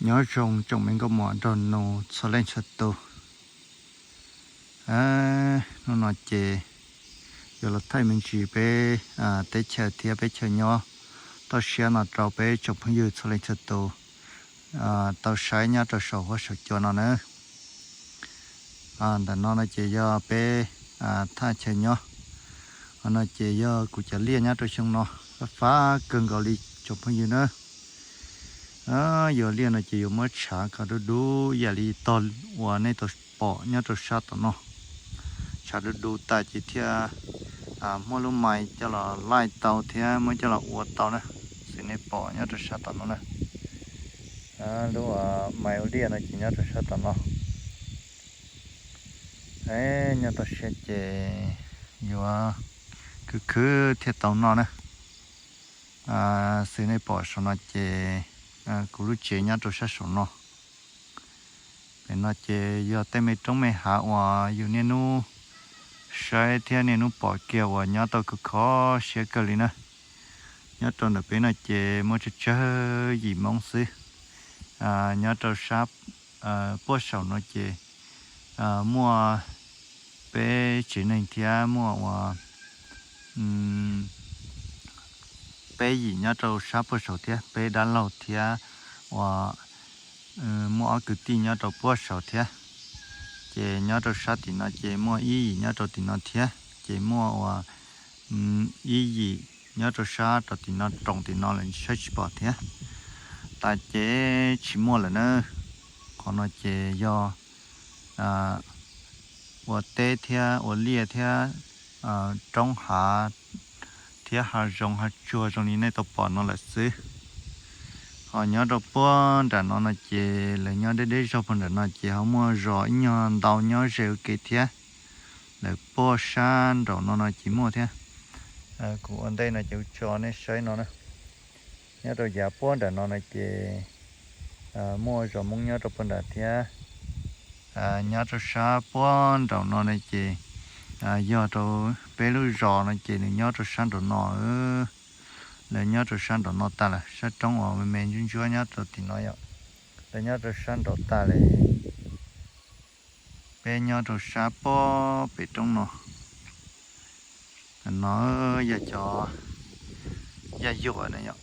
Nyob zoo tsoom me nkauj muam nraug nus txhua leej txhua tus. Hnub no ces yuav los thaij me ntsis peb teb chaws thiab peb chaw nyob toj siab no rau peb tsoom phooj ywg txhua leej txhua tus tau saib nyob rau saum huab saum cua no na. Ntawm no no ces yog peb thaj chaw nyob. Ho no ces yog kuv cov liaj nyob rau xyoo no, fab fab kawg nkaus li tsoom phooj ywg na. Yuav liaj no ces yuav muab tshav kom dub dub ib yam li tog uas nej tau pom nyob rau sab tom no. Tshav dub dub tas ces thiaj muaj lub mais coj los laij tau thiab muab coj los ua tau na. Xws nej pom nyob rau sab tom no na, lub mais ua liaj no ces nyob rau sab tom no. Nyob toj siab ces yuav khwv khwv thiaj tau noj na. Xws nej pom saum no ces kuv lub tsev nyob rau sab saum no. Pem no ces yog tej me roob me hav uas yus niaj hnub saib thiab niaj hnub pom kiag uas nyob tau khov kho siab kawg li na. Nyob rau ntawm peb no ces muaj tsawg tsawg yim Hmoob xwb. Nyob rau sab puag saum no ces muaj peb tsev neeg thiab muaj uas peb yim nyob rau sab puag saum thiab peb dab laug thiab uas muaj ob kwv tij nyob rau puag saum thiab. Ces nyob rau sab tim no ces muaj ib yim nyob rau tim no thiab, ces muaj uas ib yim nyob rau sab rau tim no, roos tim no lawm saib tsis pom thiab. Tas ces tsis muaj lawm na. Qhov no ces yog ua teb thiab ua liaj thiab roob hav thiab hav zoov hav tsuag zoo li nej tau pom no lawm xwb. Ho nyob rau puag nram no no ces lawv nyob deb deb zog puag nram no ces ho muaj zos ib nyuag ntau nyob ze ua ke thiab. Lawv puag sab nraum no no ces muaj thiab. Kuv ua ntej no ces kuv tso nej saib no na. Nyob rau yav puag nram no no ces muaj zos Hmoob nyob rau puag nram thiab. Nyob rau sab puag nraum no ne ces yog rau peb lub zos no ces nws nyob rau sab nraum no. Lawv nyob rau sab nraum no tas lawm, sab roob uas me me ntsuab ntsuab nyob rau tim no yom. Lawv nyob rau sab nraum tas lawm. Peb nyob rau sab puag pem roob no. No yog cov yaj yuam na yom.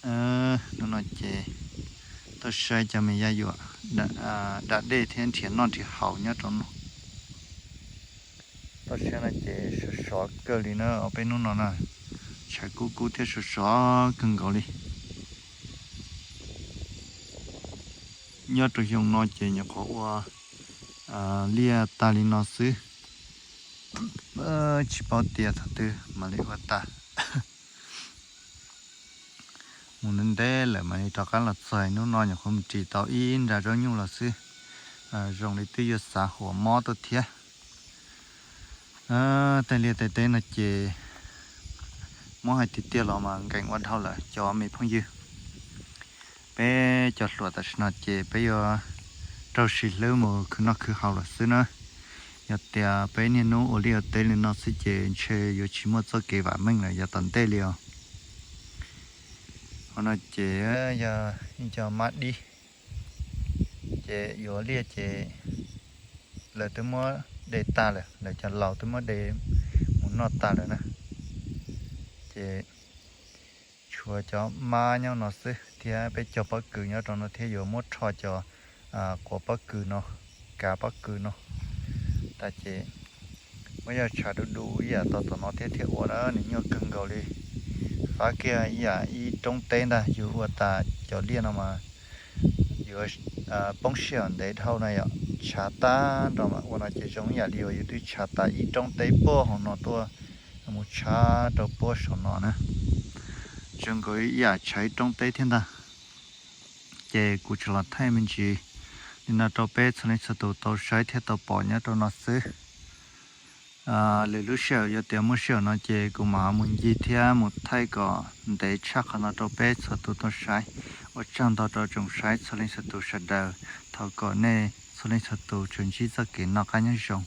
Hnub no ces tuaj saib cov me yaj yuam da dej thiab nrhiav noj nrhiav haus nyob rau no. Toj siab no ces sov sov kawg li na, ob peb hnub no na, tshav kub kub thiab sov sov kawg nkaus li. Nyob rau xyoo no ces nyuam qhuav ua liaj tag li no xwb, tsis paub tias thaum twg mam li ua tag. Mus ntev ntev lawm mam li rov qab los txog, hnub no nyuam qhuav mus ris tau ib nra zaub nyuj los xwb. Zoo li twb yuav xav huam mob tuaj thiab. Tej liaj tej teb no ces muab hais tiag tiag los mas nkees ua dhau lawm cov me phooj ywg. Peb cov hluas tam sim no ces peb yuav raug sis hlwb mus khwv noj khwv haus lawm xwb na. Yog tias peb niaj hnub ua liaj ua teb li no xwb ces ntshe yuav tsis muaj txoj kev vam meej lawm yav tom ntej li os. Qhov no ces yog ib co mab dib, ces yuav liaj ces lawv twb muab de tag lawm, lawv cov laus twb muab de mus noj tag lawm na. Ces tshuav cov mab nyob no xwb thiab peb cog pob kws nyob rau no thiab yuav muab rho cov quav pob kws no, kav pob kws no. Tas ces muab yog tshav du du ib yam tau tom no thiab thiaj ua na, nws nyuaj kawg nkaus li. Fab kiag ib yam ib roob teb ntag, yus ua tas cov liaj no mas yuav poob sij hawm ntev dhau na yom. Tshav tag nrho mas ua no ces zoo ib yam li uas yus twb tshav tas ib roob teb puag hauv no tuaj mus tshav rau puag saum no na. Zoo nkaus ib yam tshav ib roob teb thiab ntag. Ces kuv tsuas los thaij me ntsis li no rau peb txhua leej txhua tus tau saib thiab tau pom nyob rau no xwb. Lwm lub sij hawm yog tias muaj sij hawm no ces kuv mam mus ncig thiab mus thaij kom ntev tshaj qhov no rau peb txhua tus tau saib. Ua tsaug ntau rau tsoom saib txhua leej txhua tus sawv daws, thov kom nej txhua leej txhua tus tsuas ntsib txoj kev noj qab nyob zoo.